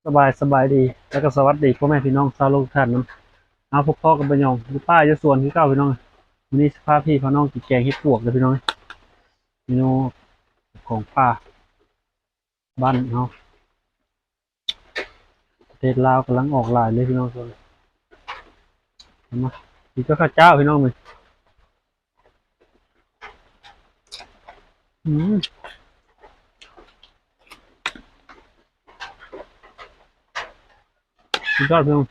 ສະບາຍ ສະບາຍດີ ແລ້ວກໍສະຫວັດດີພໍ່ແມ່ພີ່ນ້ອງຊາວໂລກທຸກທ່ານນຳ. ເອົາ ພົບພໍ້ກັບປ້າຍອງ ຢູ່ປ່າຢູ່ສວນຄືເກົ່າພີ່ນ້ອງ. ມື້ນີ້ຊິພາພີ່ພານ້ອງກິນແກງເຫັດປວກເດີພີ່ນ້ອງ. ເມນູຂອງປ່າບ້ານເຮົາ. ປະເທດລາວກຳລັງອອກຫຼາຍເລີຍພີ່ນ້ອງ. ເອົາມາກິນກັບເຂົ້າຈ້າວພີ່ນ້ອງເອີຍ. ອືມ ສຸດຍອດພີ່ນ້ອງ.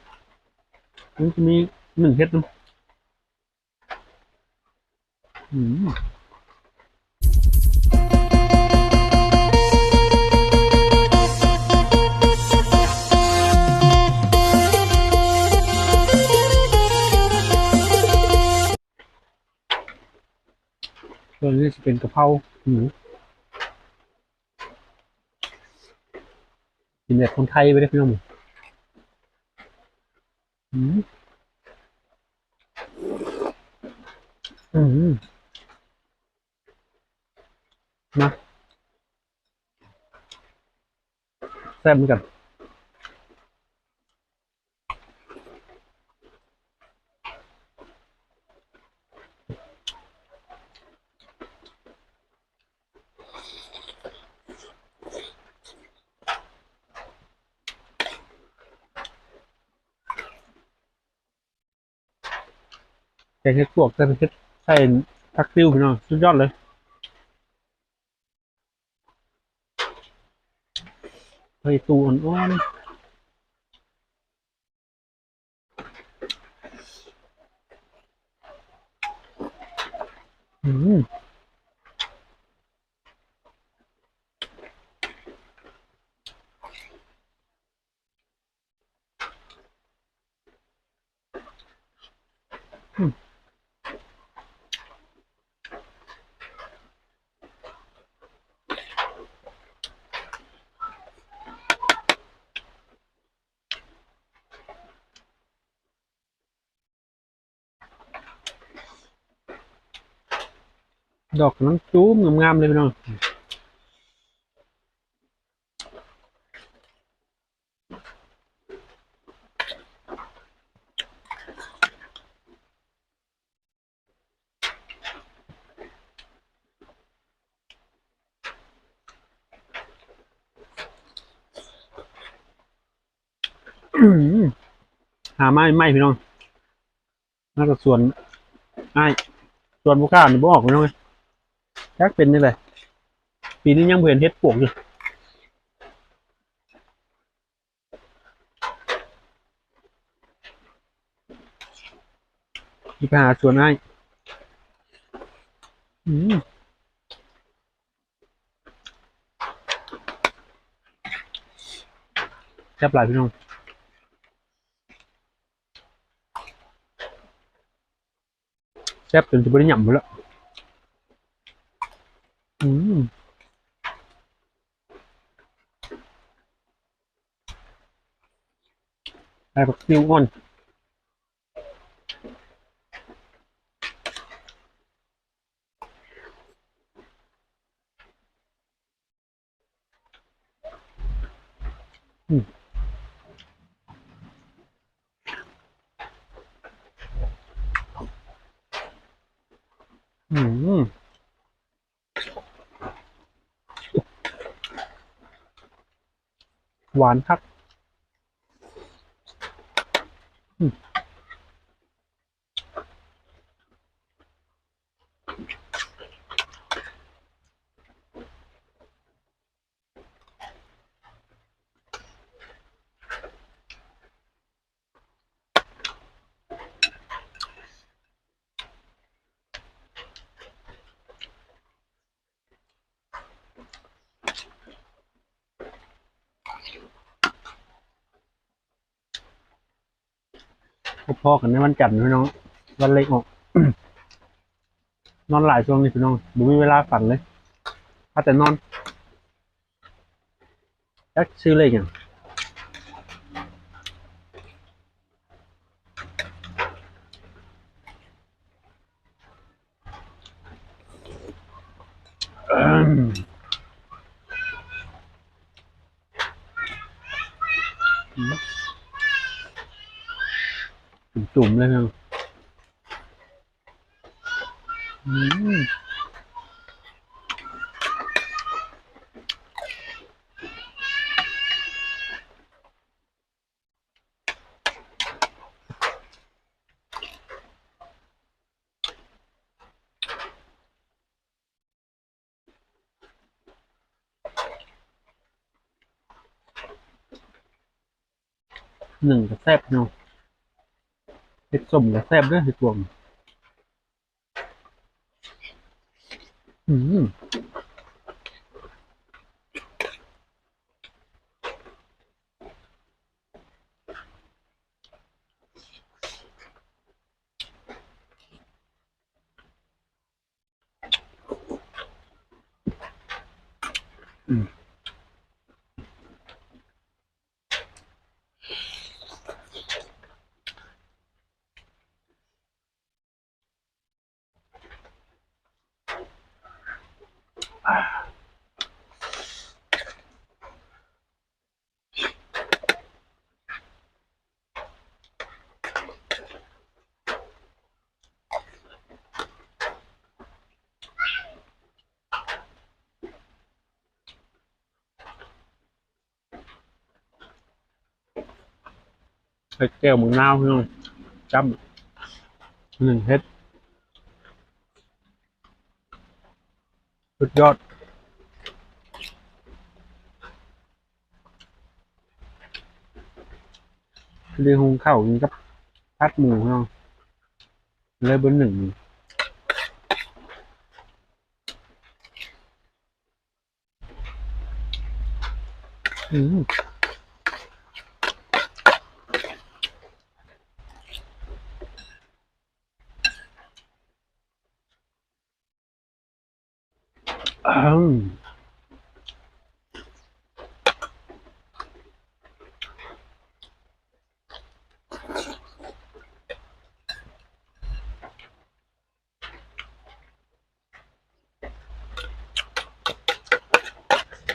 ມັນຈະມີໜຶ້ງເຫັດນຳ. ອືມ ສ່ວນນີ້ຊິເປັນກະເພົາໝູ ກິນແບບຄົນໄທໄປເດີພີ່ນ້ອງ. ອືມ ອືມ ມາ ແຊບເໝືອນກັນ. ແກງເຫັດປວກ ແຕ່ເຮັດໃສ່ຜັກຕິວ ພີ່ນ້ອງ ສຸດຍອດເລີຍ. ເອີຍ ຕູ້ອ່ອນໆ ອືມ. ດອກກຳລັງຈູມງາມໆ ເລີຍພີ່ນ້ອງ. ຫາມາໃໝ່ໆ ພີ່ນ້ອງ. ມາຈາກສວນອ້າຍ ສວນຜູ້ຂ້ານີ້ບໍ່ອອກພີ່ນ້ອງເອີຍ. ຈັກເປັນຈັ່ງໃດ ປີນີ້ຍັງບໍ່ເຫັນເຫັດປວກຢູ່. ຊິໄປຫາສວນອ້າຍ. ອືມ ແຊບຫຼາຍພີ່ນ້ອງ. ແຊບຈົນຊິບໍ່ໄດ້ຫຍ້ຳພຸ້ນລະ. ອືມ ໃສ່ຜັກຕິວອ່ອນ. ອືມ ອືມ ຫວານຄັກ. ອືມ ພໍ້ກັນໃນວັນຈັນພີ່ນ້ອງ ວັນເລກອອກ. ນອນຫຼາຍຊ່ວງນີ້ພີ່ນ້ອງ ບໍ່ມີເວລາຝັນເລີຍ ພາແຕ່ນອນ. ຈັກຊື່ເລກຫຍັງ. ອືມ. ອືມ ຈຸ່ມໆ ເລີຍເນາະ. ອືມ ໜຶ້ງກໍແຊບເນາະ ເຮັດສົ້ມກໍແຊບເດີ້ ເຫັດບວກ. ອືມ ອືມ ເຮັດແຈ່ວໝາກນາວ ພີ່ນ້ອງ ຈ້ຳ ໜຶ້ງເຫັດ ສຸດຍອດ. ໄດ້ຫຸງເຂົ້າກິນກັບຜັດໝູເນາະ ເລີຍບໍ່ໜຶ້ງ. ອືມ ອືມ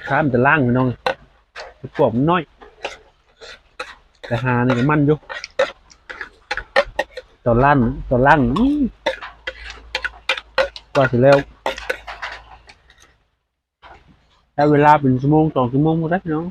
ຂ້າມແຕ່ລ້າງ ພີ່ນ້ອງ ແຕ່ກວກມັນນ້ອຍ ແຕ່ຫານີ້ກໍມັນຢູ່ ຕອນລ້າງ ຕອນລ້າງ ອືມ ກວ່າຊິແລ້ວ ໃຊ້ເວລາເປັນຊົ່ວໂມງ ສອງຊົ່ວໂມງພຸ້ນແຫຼະ ພີ່ນ້ອງ.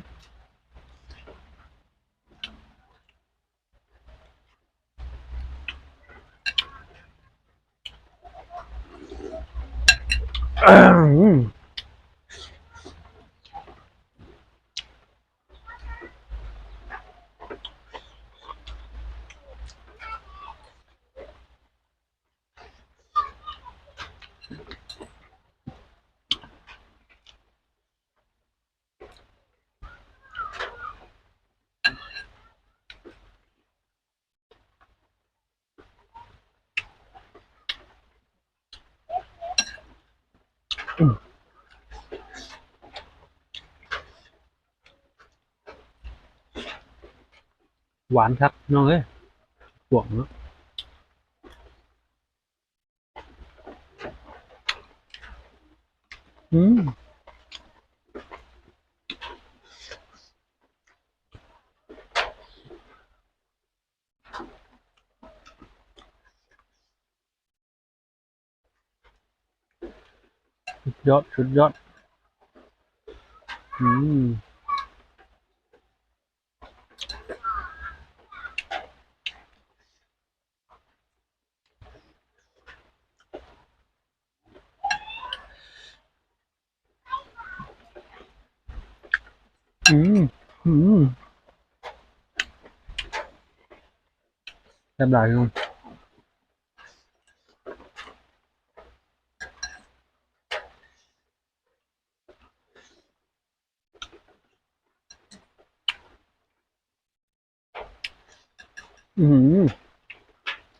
ຫວານຄັກ ພີ່ນ້ອງເອີຍ ພວກເນາະ. ອືມ ສຸດຍອດ ສຸດຍອດ ອືມ. ອືມ ອືມ ແຊບຫຼາຍ ພີ່ນ້ອງ. ອືມ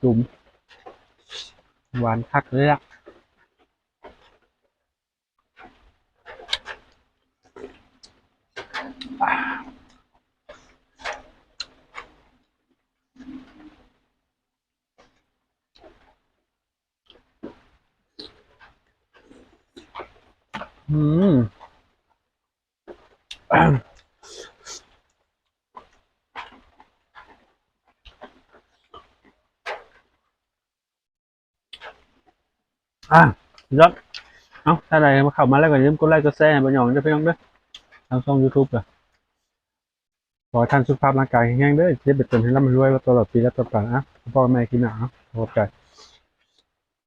ຈຸ່ມ ຫວານຄັກເລີຍລະ. ອືມ ອືມ. ອ່າ ຍອດ ເອົ້າ ຖ້າໃດເຂົ້າມາແລ້ວກໍຢ່າລືມກົດໄລກົດແຊໃຫ້ບ່າວຫຍອງເດີພີ່ນ້ອງເດີ ທາງຊ່ອງ YouTube ກໍຂໍໃຫ້ທ່ານສຸຂະພາບຮ່າງກາຍແຂງແຮງເດີ ເຈັບໄປເຕັມໃຫ້ລ່ຳໃຫ້ລວຍ ແລະຕະຫຼອດປີ ແລະຕະຫຼອດການ. ອ່ະ ພໍ້ກັນໃໝ່ຄລິບໜ້າເນາະ ຂອບໃຈ.